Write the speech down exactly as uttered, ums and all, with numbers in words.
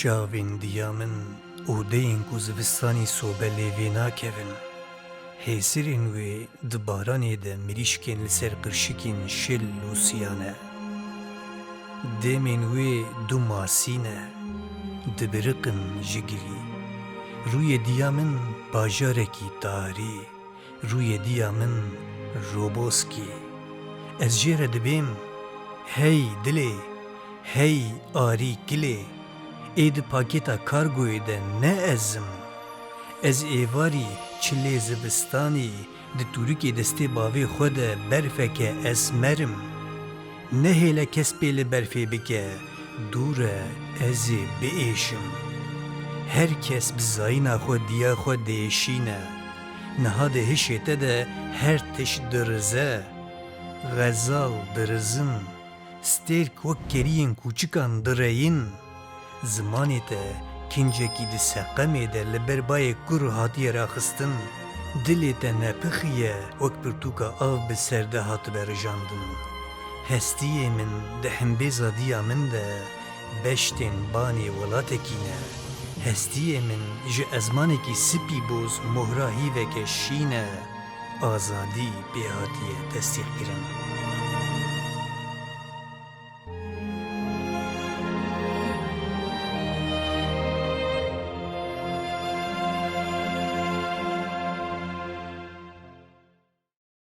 Çavên diya min odeyên ku zivistanî sobe lê vê nakevin. Hêsirên wê di baranê de mirîşkên li ser qirşikên şil û siya ne. Demên wê du masî ne, dibiriqin ji girî. Rûyê diya min bajarekî tarî. Rûyê diya min roboskî. Ez jê re dibêm, hey dilê, hey arî kilê. Ê di pakêta kargoyê de ne ez im. Ez êvarî çilê zivistanî di tûrikê destê bavê xwe de berfeke esmer im. Nehêle kes pê li berfê bike, dûr e ez ê biêşim. Her kes bi zayîna xwe diya xwe diêşîne. Niha di hişê te de her tişt dirize. Xezal dirizin, stêrk wek keriyên kûçikan direyîn. Zimanê te kincekî di seqemê de li ber bayê kur hatiye raxistin. Dilê te nepixiye wek pirtûka av bi ser de hatibe rijandin. Hestiyê min di hembêza diya min de beştên banê welatekî ne. Hestiyê min ji ezmanekî sipî boz mohra hîveke şîn e. Azadî pê hatiye tesdîqkirin.